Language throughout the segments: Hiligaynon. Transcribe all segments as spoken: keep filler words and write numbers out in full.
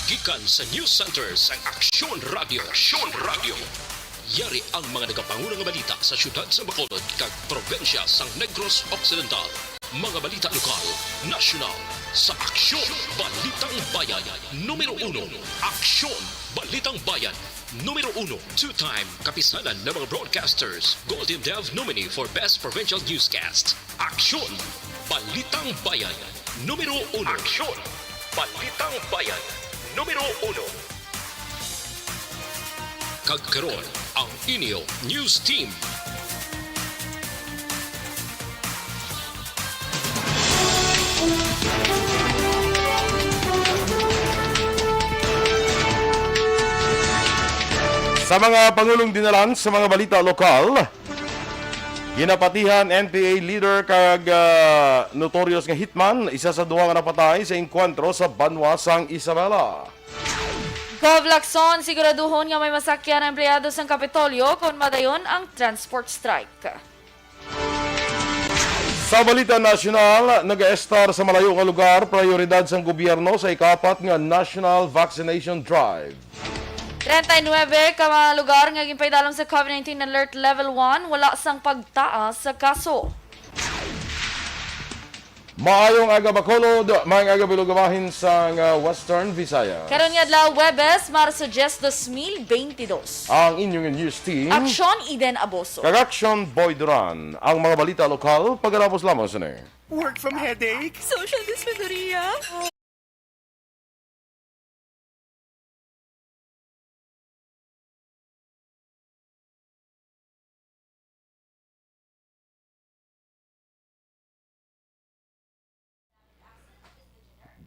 Gikan sa News Center sang Aksyon Radio. Aksyon Radio. Yari ang mga nagapanguna nga balita sa siyudad sa Bacolod kag probinsya sang Negros Occidental. Mga balita lokal, nasyonal, sa Aksyon Balitang Bayan. Numero uno, Aksyon Balitang Bayan. Numero uno, two-time Kapisanan ng mga Broadcasters Golden Dove nominee for Best Provincial Newscast. Aksyon! Balitang Bayan, numero uno. Aksyon! Balitang Bayan, numero uno. Kag karon, ang inyo news team. Sa mga pangulong dinalan sa mga balita lokal, ginapatihan N P A leader kag, ah, notorious nga hitman, isa sa duha nga napatay sa engkwentro sa banwa sang Isabela. Gov Lacson, siguraduhon nga may masakyan ang empleyado sang Kapitolyo kon madayon ang transport strike. Sa balita nasyonal, nag-estar sa malayo nga lugar, prioridad sang gobyerno sa ikapat nga National Vaccination Drive. Treinta y nueve ka mga lugar nga ginpaidalom sa COVID nineteen Alert Level one, wala sang pagtaas sa kaso. Maayong aga, Bacolod. Maayong aga, Bilog, bahin sang, ah, Western Visayas. Karon nga adlaw, Huwebes, Marso diyes, dos mil beintidos. Ang inyong news team, Aksyon Eden Aboso. Kag Aksyon Boy Duran. Ang mga balita lokal, pagkatapos lamang sini. Work from headache? Social dysmenorrhea?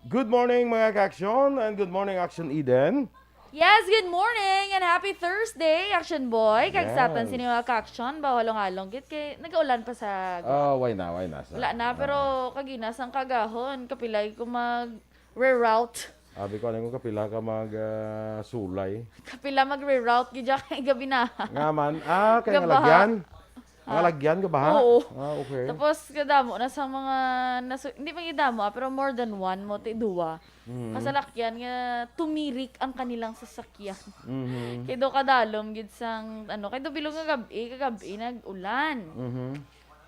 Good morning, mga ka-aksyon, and good morning, Aksyon Eden. Yes, good morning and happy Thursday, Aksyon Boy. Kag sa aton Yes. sini, mga ka-aksyon, ba, halong-halong gid kay nag-aulan pa sa Ah, why na, why na sa Wala na, pero kagina sang kagahon, kapilay ko mag-reroute. Abi ko, ano ko, kapila ka mag, ah, sulay? Kapila mag-reroute gid dyan kay gabi na. Nga man, ah, kay Gabaha. nalagyan? Ang Ah. lagyan ka ba? Oo. Ah, okay. Tapos, kadamo na sa mga nasu-, hindi man gid damo, ah, pero more than one mo, ti duwa. Mm. Kasalakyan nga tumirik ang kanilang sasakyan. Mhm. Kay do kadalom gid sang, ano, kay do bilog nga gab-i, kagab-i nag-ulan. Mhm.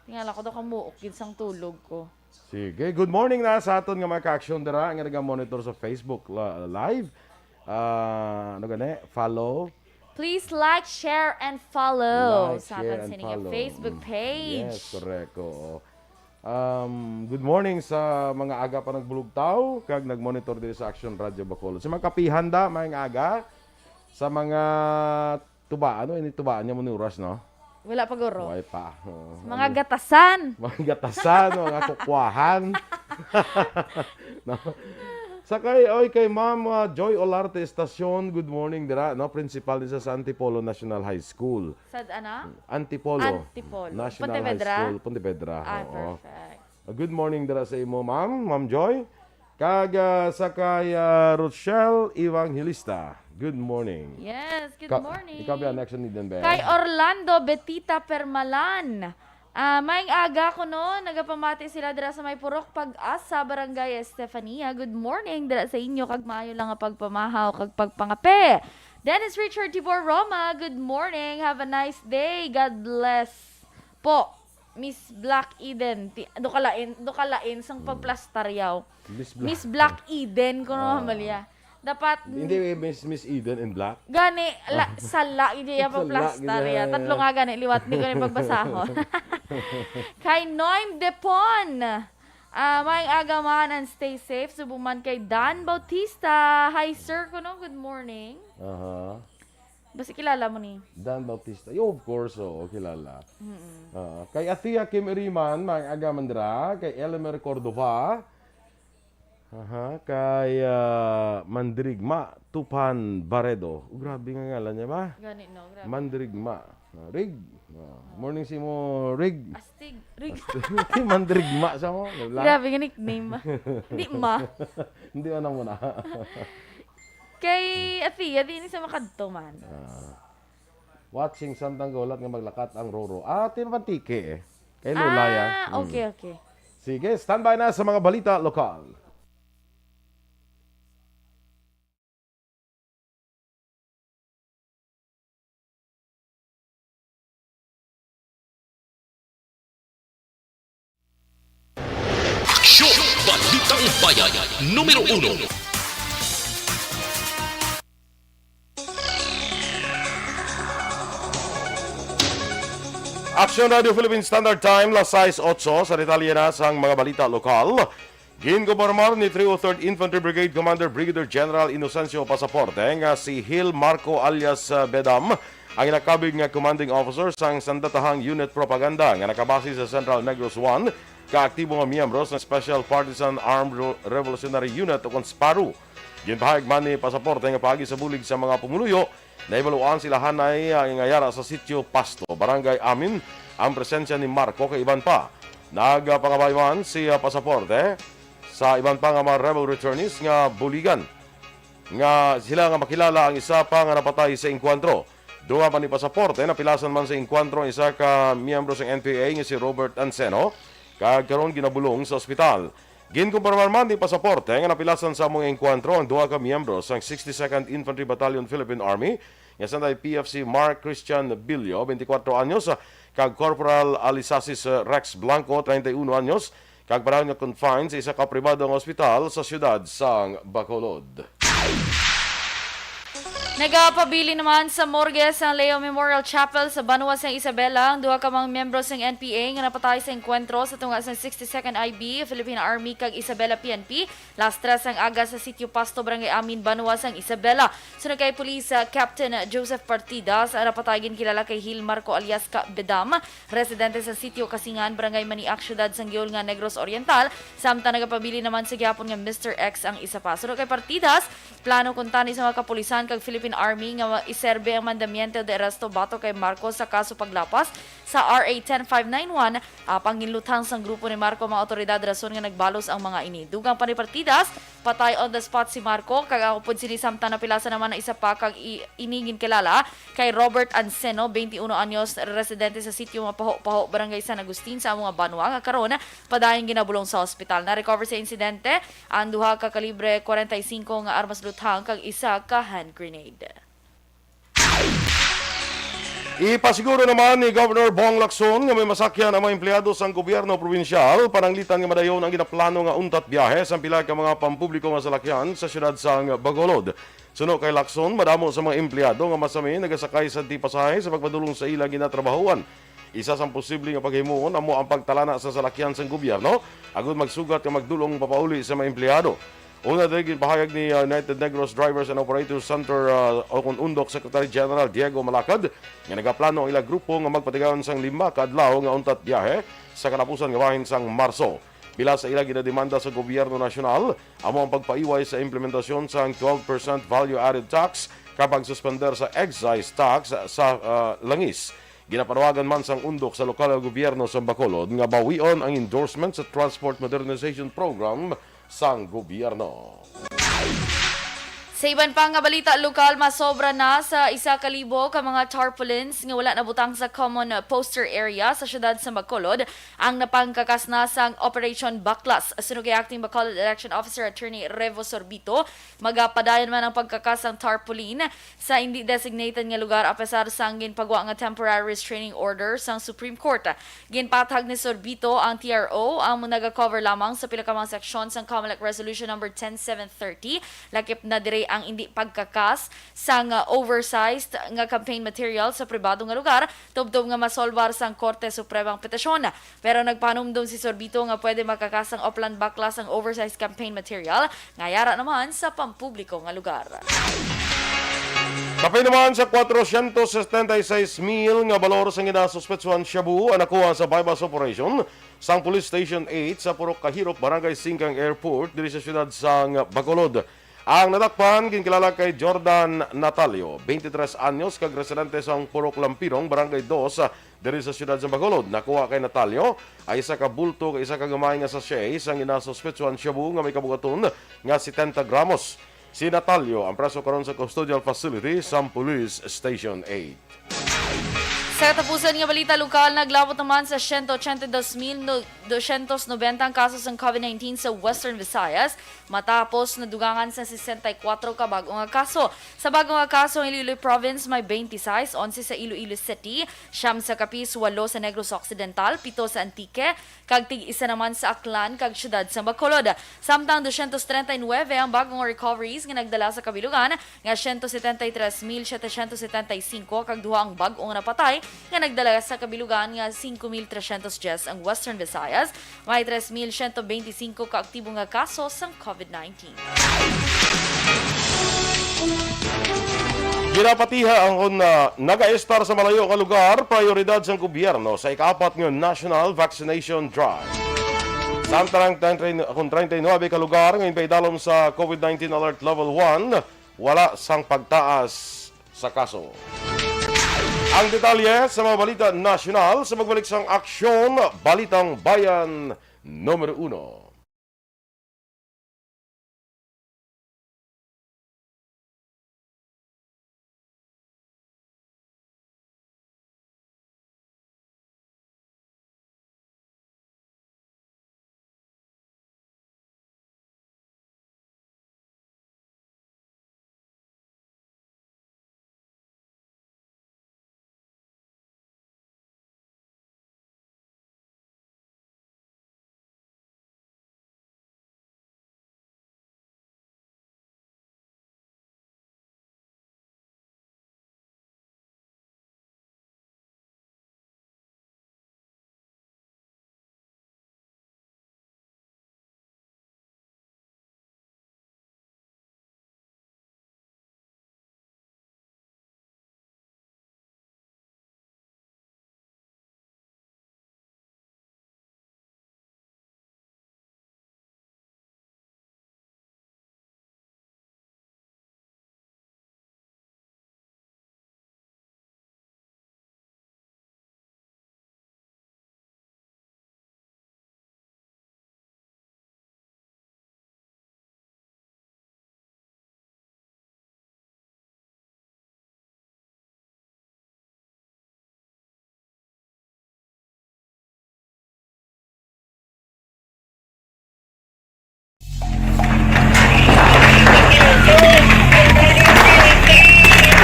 Tingala ko do kamuok gid sang tulog ko. Sige. Good morning na sa aton nga mga ka-aksyon dira nga naga-monitor sa Facebook la-, Live. Ah, ano gani? Follow. Please like, share, and follow Like, sa share, aton and sini nga follow. Facebook Mm. page. Yes, correct. Oo. Um, good morning sa mga aga pa nagbulugtaw kag nagmonitor diri sa Action Radio Bacolod. Sa mga kapihan da, maayong aga. Sa mga tuba, ano, ini tubaan niya mo ni oras, no? Wala pa, guro. Wala pa. Oo. Mga Ano? gatasan. Mga gatasan, mga kukwahan. No? Sa kay, oy, kay Ma'am, ah, Joy Olarte Estacion, good morning dira, no? Principal ni sa, sa Antipolo National High School. Sa ana? Antipolo. Antipolo. National Pontevedra? High School, Pontevedra. Ah, Oo. perfect. Ah, good morning dira sa imo, ma'am, Ma'am Joy. Kag, ah, sa kay, ah, Rochelle Evangelista. Good morning. Yes, good Ka-, morning. ikaw ba, next ni Denver? Kay Orlando Betita Permalan. Ah, maayong aga kuno, nagapamati sila dira sa may Purok Pag-asa, Barangay Estefania. Good morning dira sa inyo, kag maayo lang nga pagpamahaw kag pagpangape. Dennis Richard Tibor Roma, good morning. Have a nice day. God bless po. Miss Black Eden, ti-, do kalain, do kalain sang Mm. pagplastar yaw. Miss Black. Miss Black Eden, kuno, Ah. Amalia. Dapat Hindi, eh, Miss, Miss Eden in Black. Gani, la-, Ah. sala, hindi yan Sala, pagplastar gid yan. yan. Tatlo nga gani, liwat, hindi ko na pagbasahon. Kay Noim Depon. Ah, maayong aga man and stay safe. Subong man kay Dan Bautista. Hi, sir, kuno, good morning. Aha. Basi kilala mo ni? Dan Bautista. Yo, of course, oo, kilala. Mm-mm. Ah, kay Athea Kim Iriman, maayong aga man dira. Kay Elemer Cordova. Aha, kay, ah, Mandirigma Tupan Baredo. Oh, grabe nga ngalan niya ba? Gani, no? Grabe. Mandirigma. Ah, Rig. Ah, morning si mo, Rig. Astig. Rig. Mandirigma sa mo. Wala. Grabe nga nickname. Hindi ma. Hindi, ano mo na. Kay Athea, di ni sa makadto man. Ah. Watching Santang Gulat nga maglakat ang Roro. Ah, ti mapantiki eh. Kay Lola yan. Ah, Mm. okay, okay. Sige, standby na sa mga balita lokal. Balitang Bayan, numero uno. Action Radio Philippine Standard Time, las sais otso. Sa detalye na sang mga balita lokal, ginkumpirmar ni three oh third Infantry Brigade Commander Brigadier General Inocencio Pasaporte nga si Hil Marco alias, uh, Bedam ang nakabig nga commanding officer sang sandatahang unit propaganda nga nakabase sa Central Negros one, kaaktibo nga miyembro sa Special Partisan Armed Re-, Revolutionary Unit o kon SPARU. Ginpahayag man ni Pasaporte nga paagi sa bulig sa mga pumuluyo, nahibaluan sila hanay, ah, nga yara sa Sitio Pasto, Barangay Amin, ang presensya ni Marco kay iban pa. Nagpangabay man si, ah, Pasaporte sa iban pa nga mga rebel returnees nga buligan nga sila nga makilala ang isa pa nga napatay sa engkwentro. Dugang pa ni Pasaporte, napilasan man sa engkwentro ang isa ka miyembro sang N P A nga si Robert Anceno, kag karon ginabulong sa ospital. Ginkumpirmar man ni Pasaporte nga napilasan sa among engkwentro ang duha ka miyembro sang sixty-second Infantry Battalion Philippine Army, nga sanday P F C Mark Christian Billo, twenty-four anyos, kag Corporal Alisasis Rex Blanco, treinta y uno anyos, kag panahon nga confined sa isa ka pribado nga ospital sa siyudad sang Bacolod. Nagapabilin naman sa morgue sa Leo Memorial Chapel sa banwa sang Isabela ang duha ka mga miyembro sang N P A nga napatay sa engkwentro sa tunga sang sixty-second I B, Philippine Army, kag Isabela P N P, las tres ang aga sa Sitio Pasto, Barangay Amin, banwa sang Isabela. Suno kay Police, ah, Captain Joseph Partidas, ang napatay ginkilala kay Hil Marco alias ka Bedam, residente sa Sitio Kasingan, Barangay Maniak, Siyudad sang Giol nga Negros Oriental, samtang nagapabilin naman sa gihapon nga Mister X ang isa pa. Suno kay Partidas, plano kuntani sa mga kapulisan kag Philippine Army nga ma-, iserbe ang mandamiento de arresto batok kay Marcos sa kaso paglapas sa R A ten five nine one, apang ginluthang sang grupo ni Marco ang mga awtoridad rason nga nagbalos ang mga ini. Dugang pa ni Partidas, patay on the spot si Marco, kag ang upod sini samtang napilasan naman ang isa pa, kag i-, ini ginkilala kay Robert Anceno, twenty-uno anyos, residente sa Sitio Mapaho-Paho, Barangay San Agustin, sa amo nga banwa, nga karon padayon ginabulong sa ospital. Na-recover sa insidente ang duha ka kalibre forty-five nga armas luthang kag isa ka hand grenade. Ipasiguro naman ni Governor Bong Lacson nga may masakyan ang mga empleyado sang gobyerno probinsyal, pananglitan nga madayon ang ginaplano nga untat biyahe sang pila ka mga pampubliko nga salakyan sa siyudad sang Bacolod. Suno kay Lacson, madamo sa mga empleyado nga masami nagasakay sa anti-pasahe sa pagpadulong sa ila ginatrabahuan. Isa sang posible nga paghimuon amo ang pagtalana sa salakyan sang gobyerno agud magsugat nga magdul-ong papauli sa mga empleyado. Una diri, ginpahayag ni, uh, United Negros Drivers and Operators Center, uh, o kon UNDOC Secretary General Diego Malacad nga nagaplano ang ila grupo nga magpatigayon sang lima ka adlaw nga untat biyahe sa katapusan nga bahin sang Marso. Pila sa ila ginademanda sa gobyerno nasyonal amo ang pagpaiway sa implementasyon sang twelve percent value-added tax kag pagsuspender sa excise tax sa, ah, langis. Ginapanawagan man sang UNDOC sa lokal nga gobyerno sa Bacolod nga bawion ang endorsement sa Transport Modernization Program sang gobyerno. Sa iban pa nga balita lokal, masobra na sa isa ka libo ka mga tarpaulins nga wala nabutang sa common poster area sa siyudad sa Bacolod ang napangkakas na sang Operation Baklas. Suno kay Acting Bacolod Election Officer Attorney Revo Sorbito, magapadayon man ang pagkakas sang tarpaulin sa indi designated nga lugar apesar sang ginpagwa nga temporary restraining order sang Supreme Court. Ginpaathag ni Sorbito ang T R O ang naga-cover lamang sa pila ka mga seksyon sang Comelec Resolution Number ten seven thirty, lakip na diri ang indi pagkakas sang, uh, oversized nga campaign material sa pribado nga lugar, tubtob nga masolbar sang Korte Suprema ang petisyon. Pero nagpahanumdom si Sorbito nga pwede makakas sang Oplan Baklas ang oversized campaign material nga yara naman sa pampubliko nga lugar. Kapin naman sa kwatrocientos setenta y seis mil nga balor sang ginasuspetsuhan shabu ang nakuha sa buy-bust operation sang Police Station eight sa Purok Kahirop, Barangay Singkang Airport, diri sa siyudad sang Bacolod. Ang nadakpan ginkilala kay Jordan Natalio, twenty-tres anyos, kag residente sang Purok Lampirong, Barangay Dos, diri sa siyudad sa Bacolod. Nakuha kay Natalio ang isa ka bulto kag isa ka gamay nga sachet sang ginasuspetsuhan shabu nga may kabugaton nga setenta gramos. Si Natalio ang preso karon sa custodial facility sang Police Station eight. Sa katapusan nga balita lokal, naglabot naman sa siyento ochenta y dos mil dosyentos nobenta ang kaso sang COVID nineteen sa Western Visayas, matapos nadugangan sa sesenta y kuwatro ka bag-o nga kaso. Sa bag-o nga kaso, ang Iloilo Province may twenty-six, onse sa Iloilo City, siyam sa Capiz, walo sa Negros Occidental, pito sa Antique, kag tig-isa naman sa Aklan kag siyudad sa Bacolod. Samtang dosyentos treinta y nuebe ang bag-o nga recoveries nga nagdala sa kabilugan nga siyento setenta y tres mil setecientos setenta y cinco, kag duha ang bag-o nga napatay nga nagdala sa kabilugan nga singko mil tresyentos dyes ang Western Visayas. May tres mil siyento benti singko ka aktibo nga kaso sang COVID nineteen. Ginapatiha ang kon, ah, nagaestar sa malayo nga lugar, prioridad sang gobyerno sa ikaapat nga National Vaccination Drive. Samtang treinta, kon treinta y nuebe ka lugar nga ginpaidalom sa COVID nineteen Alert Level one, wala sang pagtaas sa kaso. Ang detalye sa mga balita nasyonal sa pagbalik sang Aksyon, Balitang Bayan Numero Uno.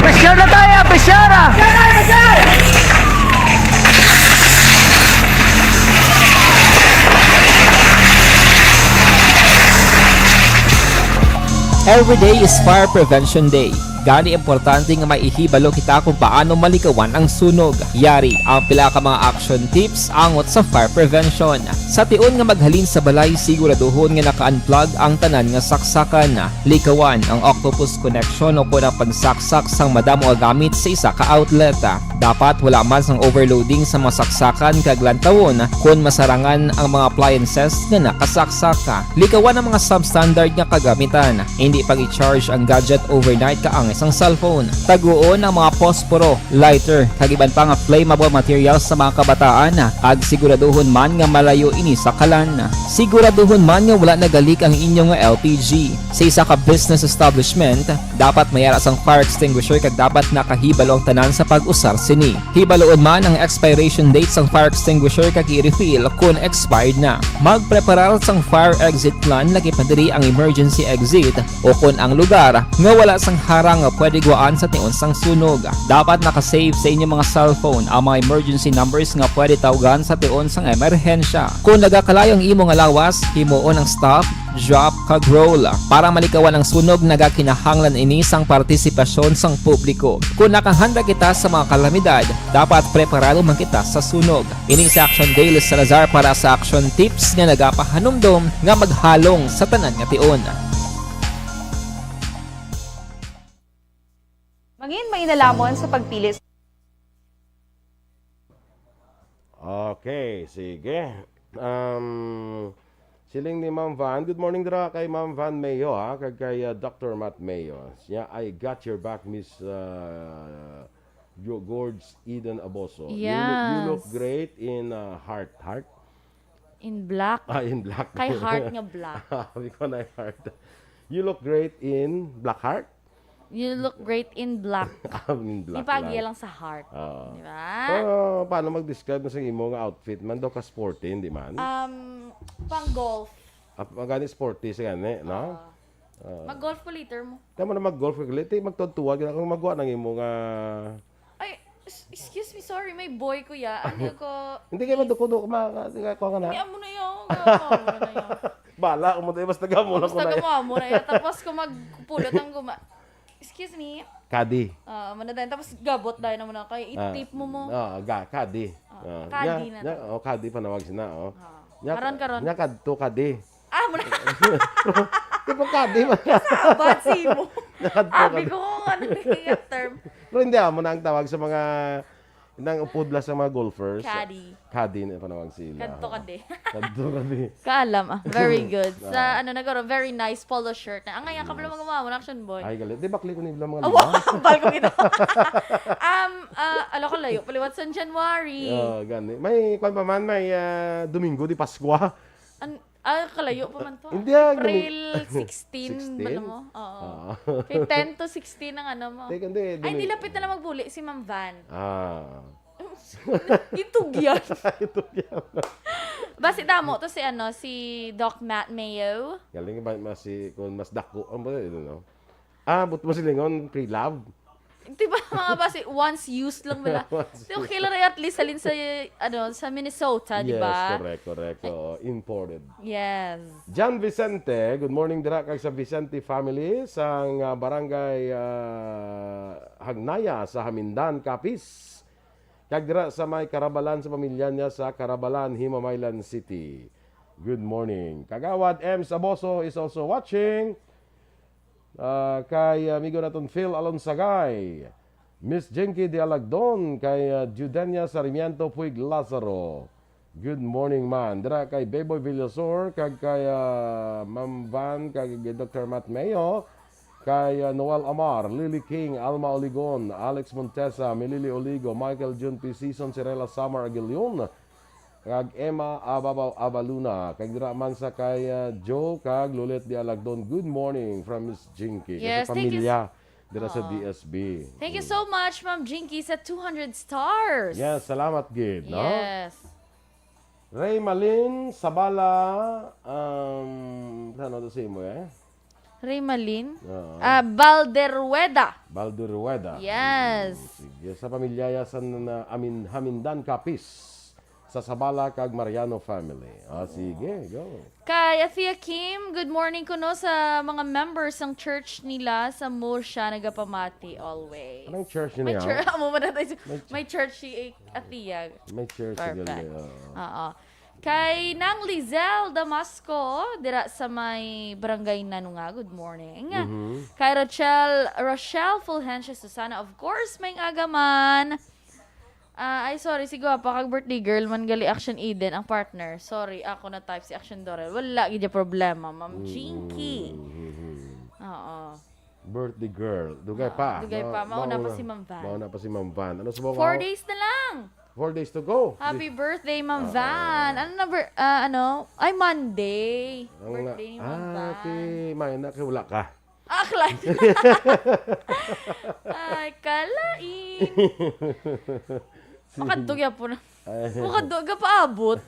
Pressure na tayo, pressure ah! Every day is Fire Prevention Day. Gani, importante nga maihibalo kita kung paano malikawan ang sunog. Yari ang pila ka mga action tips angot sa fire prevention. Sa tion nga maghalin sa balay, siguraduhon nga naka-unplug ang tanan nga saksakan. Likawan ang octopus connection o kon ang pagsaksak sang madamo nga gamit sa isa ka outlet. Dapat wala man sang overloading sa mga saksakan kag lantawon kon masarangan ang mga appliances nga nakasaksak. Likawan ang mga substandard nga kagamitan. Indi pag-i-charge ang gadget overnight kaangay sang cellphone. Taguon ang mga posporo, lighter, kag iban pa nga flammable materials sa mga kabataan, kag siguraduhon man nga malayo ini sa kalan. Siguraduhon man nga wala nagalik ang inyo nga L P G. Sa isa ka business establishment, dapat may ara sang fire extinguisher kag dapat nakahibalo ang tanan sa pag-usar sini. Hibaluon man ang expiration date sang fire extinguisher kag i-refill kon expired na. Magpreparar sang fire exit plan, lakip na diri ang emergency exit o kon ang lugar nga wala sang harang nga pwede guwaan sa tion sang sunog. Dapat naka-save sa inyo mga cellphone ang mga emergency numbers nga pwede tawgan sa tion sang emerhensya. Kon nagakalayo ang imo nga lawas, himuon ang stop, drop, kag roll. Para malikawan ang sunog, nagakinahanglan ini sang partisipasyon sang publiko. Kon nakahanda kita sa mga kalamidad, dapat preparado man kita sa sunog. Ini si Action Dale Salazar para sa Action Tips nga nagapahanumdom nga maghalong sa tanan nga tion. Mangin may nalamon sa pagpili. Okay, sige. Um, siling ni Ma'am Van, "Good morning dira kay Ma'am Van Mayo, ha, kag kay, uh, Doctor Matt Mayo." Siya, "I got your back, Miss, uh, Jo-, Gorge Eden Aboso. You look, you look Yes. great in, uh, heart." Heart? In black. Ah, in black. Kay heart nga black. Sabi ko na heart. "You look great in black heart." You look great in black. In black Di pa lang. Agiya lang sa heart. Oo. Di ba? Pero paano mag-describe mo sa imo nga outfit man? Daw ka sporty, hindi man? Um, pang golf. Ah, magani sporty sa gani, no? Oo. Oo. Mag-golf ko later mo. Tama na mag-golf ka later. Magtuwad-tuwad ka na kung magawa ng imo nga Ay, s- excuse me, sorry, may boy ko ya. Ano ko? Hindi kayo maduko-duko, ma-, ma-, kuha ka na. Hindi, amo na yun. Amo na yun. Bala, kung mo tayo, basta gamo lang Basta ko na yun. Gamo, amo na yun. Tapos kung magpulot ang guma-, excuse me. Kadi. Ah, amo na tayo. Tapos gabot tayo naman na kay Ah, itip mo mo. Ah, ga, kadi. Ah, Ah, kadi nya, na nya, to. Oh, kadi pa nawag sina, oh. Ah. Nya, Karon, karon. Nya kadto kadi. Ah, mo na. Tipo kadi man. Sabat si mo. Nakadto Abi kadi. Ko kung ano yung term. Pero hindi, amo na ang tawag sa mga nang upod lang sa mga golfers. Caddy. Caddy na panawag sila. Kadto kadi. Kadto kadi. Kaalam, ah. Very good. Sa Ah. ano, nagkaroon, very nice polo shirt. Na, ang ngayon, kabalo Yes. mga mawawon, action boy. Ay, galit. Di bakli ko nila mga Awa, lima. Bal ko kita. Um, ah, alo ka layo, paliwat sa January. Oh, gani. May, kwan pa man, may ah, Domingo de Pascua. An, ah, kalayo pa man to. Hindi, ah, April gani- sixteen, Sixteen? Bala mo? Oo. Oo. Kay ten to sixteen ang ano mo. Teka, hindi, Ay, dumi- hindi, lapit na lang magbuli si Ma'am Van. Ah. Gintugyan. Gintugyan. Basi damo to si ano, si Doc Matt Mayo. Galing ba mas si, kung mas dako, ang ba yun, no? Ah, but mo silingon, pre-love? Di ba, mga basi, once used lang nila. Once Di, okay used. Lang na at least halin sa, ano, sa Minnesota, di Yes, ba? Correct, correct. Oo, imported. Yes. John Vicente, good morning dira kag sa Vicente family sang ah, barangay ah, Hagnaya sa Hamindan, Capiz. Kag dira sa may Karabalan sa pamilya niya sa Karabalan, Himamaylan City. Good morning. Kagawad M Saboso is also watching. Ah, kay amigo naton Phil Alonsagay, Miss Jinky de Alagdon, kay ah, Judenia Sarmiento Puig Lazaro. Good morning man. Dira kay Beboy Villasor, kag kay ah, Ma'am Van, kag Doctor Matt Mayo, kay ah, Noel Amar, Lily King, Alma Oligon, Alex Montesa, Milili Oligo, Michael Jun P. Season, Sirela Samar Aguilion, kag Emma Ababaw Abaluna, kag dira man sa kay ah, Joe kag Lulet de Alagdon. Good morning from Miss Jinky. Kag Yes, sa thank you s- pamilya dira sa Ah. D S B. Thank you Mm. so much, Ma'am Jinky, sa two hundred stars. Yes, salamat gid, no? Yes. Ray Malin Sabala, um, ano to sa imo eh? Ray Malin? Oo. Ah, Balderueda. Balderueda. Yes. Mm, sige. Sa pamilya ya sa na, amin, Hamindan Capiz, sa Sabala kag Mariano family. Ah, sige, go. Kay Athea Kim, good morning kuno sa mga members ng church nila sa Murcia, nagapamati always. Anong church May niya? Church, amo man natin. May ch- May church si Athea. May church si Perfect. Galia, oo. Oo. Kay Nang Lizelle Damasco, dira sa may Barangay Nanunga, good morning. Mhm. Kay Rochelle, Rochelle Fulgencio Susana, of course, may agaman. Ah, ay, sorry, si Gwapa kag birthday girl man gali Action Eden ang partner. Sorry, ako na type si Action Dorel. Wala gid ya problema, Ma'am Mm, Jinky. Mm-hmm. Oo. Birthday girl. Dugay Oo, pa. Dugay Ma-, pa. Mauna pa mauna. Si Ma'am Van. Mauna pa si Ma'am Van. Ano sa mga Four days na lang. Four days to go. Happy Di- birthday, Ma'am Ah. Van. Ano number? Ah, ano? Ay, Monday. Ang na- Birthday ni Ma'am Ah, Van. Ti, may na, kay wala ka. Aklan. Ay, kalain. Makadto gyapon na. Ay. Makadto, gapaabot.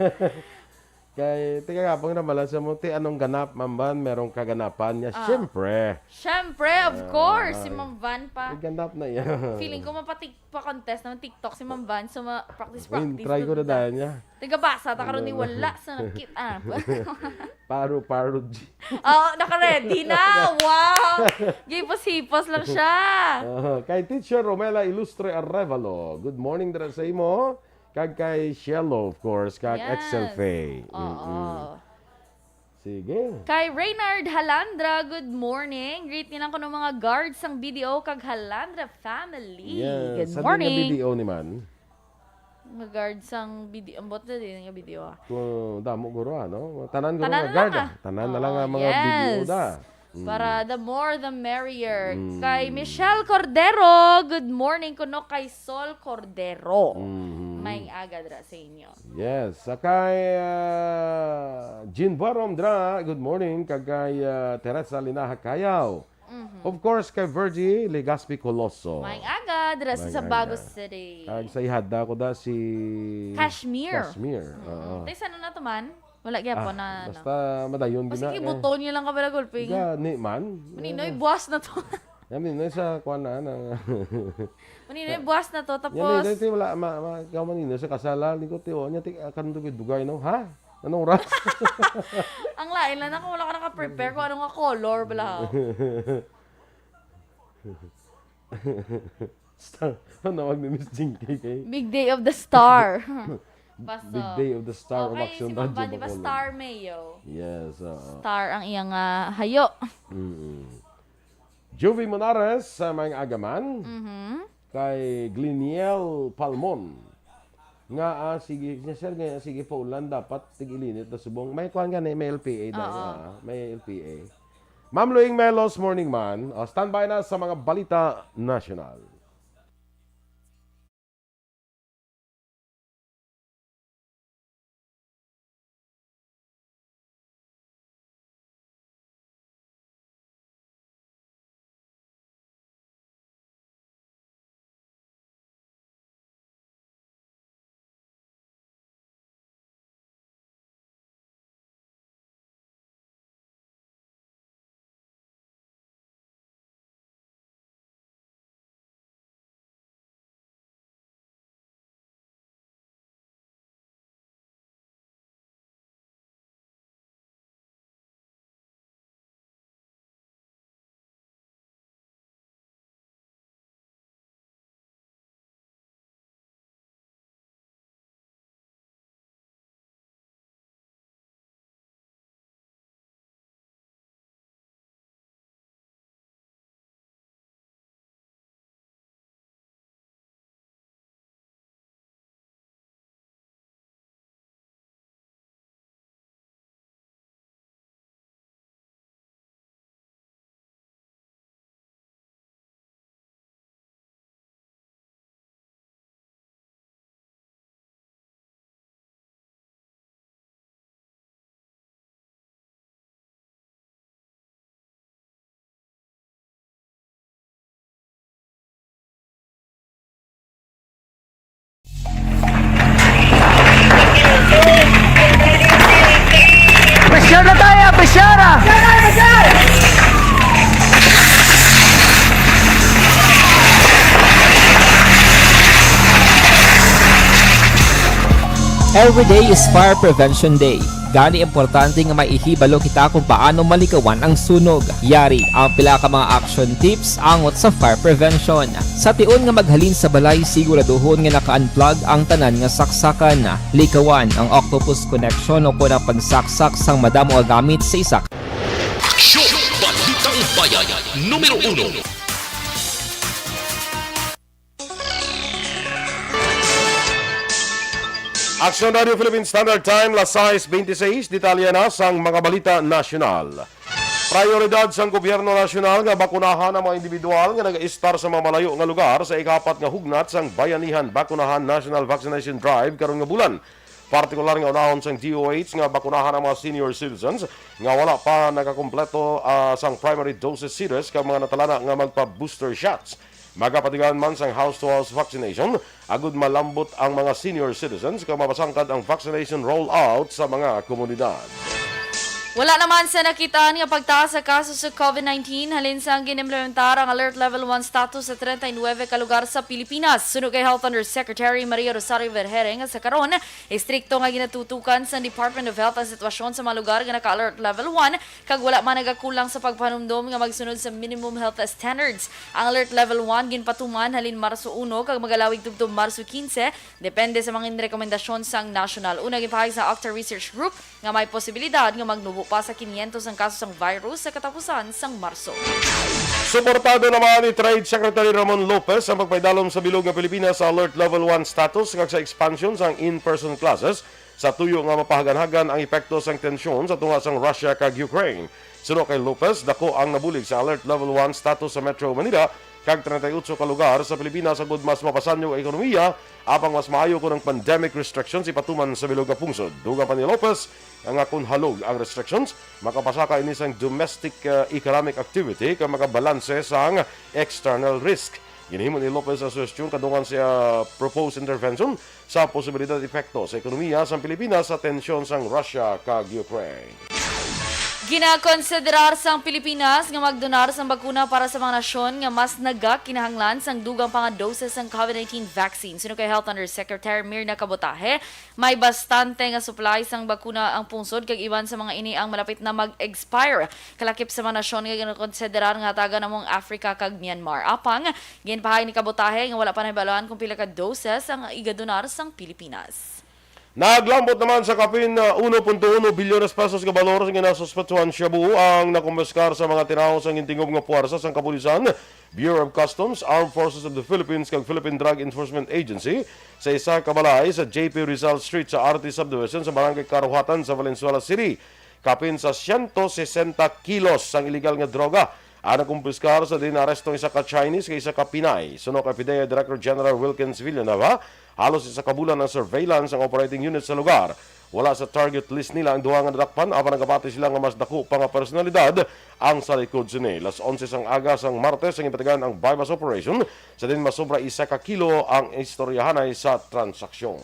Kay, tiga nga pang namalan sa mo, ti, anong ganap, Ma'am Van? Merong kaganapan niya? Ah. Siyempre. Siyempre, of Ah, course, si ay. Ma'am Van pa. May ganap na yan. Feeling ko mapatik-, pa-contest naman TikTok si Ma'am Van, so ma-practice, Win, practice try ko na na dito. Dahil niya. Taga basa, ta karon ni Wala. Wala sa nakit, ah. Paro, paro, G. Oh, naka-ready na. Wow! Gipos-hipos lang siya. Ah, kay Teacher Romela Ilustre Arevalo. Good morning dira sa imo. Kag kay Shelo, of course. Kag Yes. Excel Faye. Oo. Mm-mm. Sige. Kay Reynard Halandra, good morning. Greet nilang kuno mga guards sang B D O kag Halandra family. Yes. Good Sa morning. Di nga B D O ni man? Mga guards sang B D O. Ambot na din nga B D O, ah. Kung damo guro, ano? Tanan guro Tanan nga na guard, lang, ah. ah. Tanan na lang Oh, ang mga yes. B D O da. Mm. Para the more the merrier. Mm. Kay Michelle Cordero, good morning kuno kay Sol Cordero. Mm. May aga dira sa inyo. Yes, sa kay, ah, Jean Barom dra, good morning, kag kay, ah, Teresa Linaha Cayaw. Mhm. Of course, kay Virgie Legaspi Coloso. Maayong aga, dira sa Maayong Sabago aga. City. Kag sa ihada ko da si Kashmir. Kashmir, Mm. oo. Tay, saan na to man? Wala gyapon Ah, na, ano. basta madayon Kasi gina, eh. Kibuton niya lang ka pala gulpi. Gani man. Maninoy, Eh. buwas na to. Yan, Maninoy, sa kuwan na, na. Maninoy, buwas na to, Yan, tapos eh, dati wala, ma, ma, ikaw, Maninoy, sa kasalan, di ko, tiyo, niya, ti, ah, kanto, dugay, no? Ha? Anong oras? Ang lain lang na kung wala ka naka-prepare kung ano nga color, bala. Star. Ang nawag ni Miss Jinky kay Big day of the star. Paso. Big day of the star of Okay, Action si Ma'am Radio Van, di ba, Bacolod. Star Mayo? Yes, oo. Star ang iyang, ah, hayo. Mm. Juvie Monares, sa mga agaman. Mhm. Kay Gleniel Palmon. Nga, ah, sige, niya, sir, nga, sige pa ulan, dapat tig-ilinit na subong. May kuwan gani, may L P A dahil, Oo. ah, may L P A. Ma'am Luing Melos, morning man. Ah, standby na sa mga balita nasyonal. Pressure na tayo, pressure ah! Every day is Fire Prevention Day. Gani, importante nga may ihibalo kita kung paano malikawan ang sunog. Yari ang pila ka mga action tips angot sa fire prevention. Sa tion nga maghalin sa balay, siguraduhon nga naka-unplug ang tanan nga saksakan. Likawan ang octopus connection o kon ang pagsaksak sang madamo nga gamit sa isa ka Aksyon! Balitang Bayan, numero uno. Aksyon Radio Philippine Standard Time, las sais beintiseis. Detalye na sang mga balita nasyonal. Prioridad sang gobyerno nasyonal nga bakunahan ang mga individual nga nag-istar sa mga malayo nga lugar sa ikaapat nga hugnat sang Bayanihan Bakunahan National Vaccination Drive karon nga bulan. Partikular nga unahon sang D O H nga bakunahan ang mga senior citizens nga wala pa nakakumpleto, ah, sang primary doses series kag mga natalana nga magpa-booster shots. Magapatigayon man sang house-to-house vaccination, agud malambot ang mga senior citizens kag mapasangkad ang vaccination rollout sa mga komunidad. Wala naman sa nakitaan nga pagtaas sa kaso sa COVID nineteen halin sang gin-implementar ang Alert Level one status sa treinta y nueve ka lugar sa Pilipinas. Suno kay Health Undersecretary Maria Rosario Vergere nga sa karon, estrikto nga ginatutukan sang Department of Health ang sitwasyon sa mga lugar nga naka-Alert Level one kag wala man nagakulang sa pagpahanumdom nga magsunod sa minimum health standards. Ang Alert Level one ginpatuman halin Marso uno kag magalawig tubtob Marso quince, depende sa mga rekomendasyon sang nasyonal. Una, ginpahayag sa Octa Research Group nga may posibilidad nga magnubo pa sa kinyentos ang kaso sang virus sa katapusan sang Marso. Suportado naman ni Trade Secretary Ramon Lopez ang pagpaidalom sa bilog nga Pilipinas sa Alert Level one status kag sa expansion sang in-person classes sa tuyo nga mapahaganhagan ang epekto sang tensyon sa tunga sang Russia kag Ukraine. Suno kay Lopez, dako ang nabulig sa Alert Level one status sa Metro Manila kag treinta y ocho ka lugar sa Pilipinas agud mas mapasanyo ang ekonomiya, apang mas maayo kon ang pandemic restrictions ipatuman sa bilog nga pungsod. Dugang pa ni Lopez, nga kon halog ang restrictions, makapasaka ini sang domestic, uh, economic activity kag makabalanse sang external risk. Ginhimo ni Lopez ang suhestyon kadungan sa, uh, proposed intervention sa posibilidad epekto sa ekonomiya sang Pilipinas sa tensyon sang Russia kag Ukraine. Ginakonsiderar sang Pilipinas nga magdonar sang bakuna para sa mga nasyon nga mas nagakinahanglan sang dugang pa nga doses sang COVID nineteen vaccine. Suno kay Health Undersecretary Mirna Cabotaje, may bastante nga supply sang bakuna ang pungsod kag iban sa mga ini ang malapit na mag-expire. Kalakip sa mga nasyon nga ginakonsiderar nga hatagan amo ang Africa kag Myanmar. Apang, ginpahay ni Cabotaje nga wala pa nahibaluan kung pila ka doses ang igadonar sang Pilipinas. Naglambot naman sa kapin, uh, uno punto uno bilyones pesos nga balor nga nasuspetsuhan shabu ang nakumpiskar sa mga tinawo sang gintingob nga puwersa sang kapulisan, Bureau of Customs, Armed Forces of the Philippines, kag Philippine Drug Enforcement Agency sa isa ka balay sa J P Rizal Street sa R T Subdivision sa Barangay Karuhatan sa Valenzuela City. Kapin sa siyento sesenta kilos sang iligal nga droga ang nakumpiskar sa diin naaresto ang isa ka Chinese kag isa ka Pinay. Suno kay PDEA Director General Wilkins Villanueva, halos isa ka bulan ang surveillance sang operating unit sa lugar. Wala sa target list nila ang duha nga nadakpan, apan nagapati sila nga mas dako pa nga personalidad ang sa likod sini. Las onse sang aga sang Martes ang ginpatigayon ang buy-bust operation, sa diin masobra isa ka kilo ang istoryahanay sa transaksyon.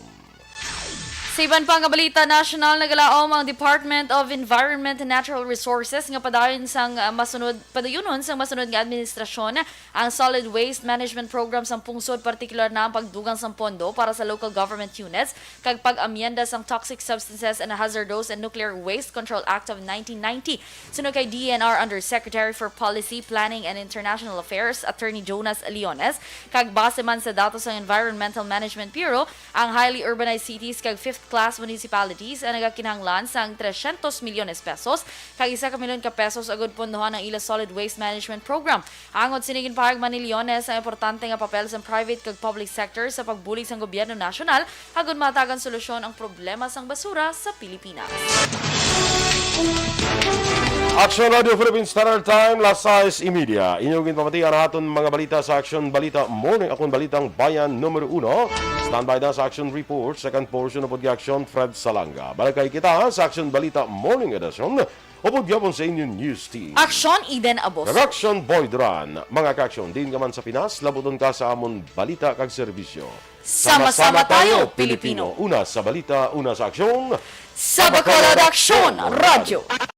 Sa iban pa nga balita nasyonal, nagalaom ang Department of Environment and Natural Resources nga padayon sang, ah, masunod, padayunon sang masunod nga administrasyon ang solid waste management program sang pungsod, partikular na ang pagdugang sang pondo para sa local government units kag pag-amyenda sang Toxic Substances and Hazardous and Nuclear Waste Control Act of nineteen ninety. Suno kay D E N R Undersecretary for Policy, Planning and International Affairs, Attorney Jonas Leones, kag base man sa datos sang Environmental Management Bureau, ang highly urbanized cities kag fifth-class municipalities ang nagakinahanglan sang trescientos milyones pesos kag isa ka milyon ka pesos agud pondohan ang ila solid waste management program. Hangod sini, ginpahayag man ni Leones ang importante nga papel sang private kag public sector sa pagbulig sang gobyerno nasyonal agud mahatagan solusyon ang problema sang basura sa Pilipinas. Action Radio Philippine Standard Time, las sais y media. Inyo ginpamati ang aton mga balita sa Action Balita Morning. Akon balitang bayan numero uno. Standby na sa Action Report, second portion of Action, Fred Salanga. Balik kay kita sa Action Balita Morning Edition. Upod gyapon sa inyong news team. Action, Eden Aboso. Kag Action, Boy Duran. Mga ka-action, diin ka man sa Pinas, labuton ka sa amon balita kag serbisyo. Sama-sama tayo, Pilipino. Una sa balita, una sa aksyon. Sa Bacolod Aksyon Radyo.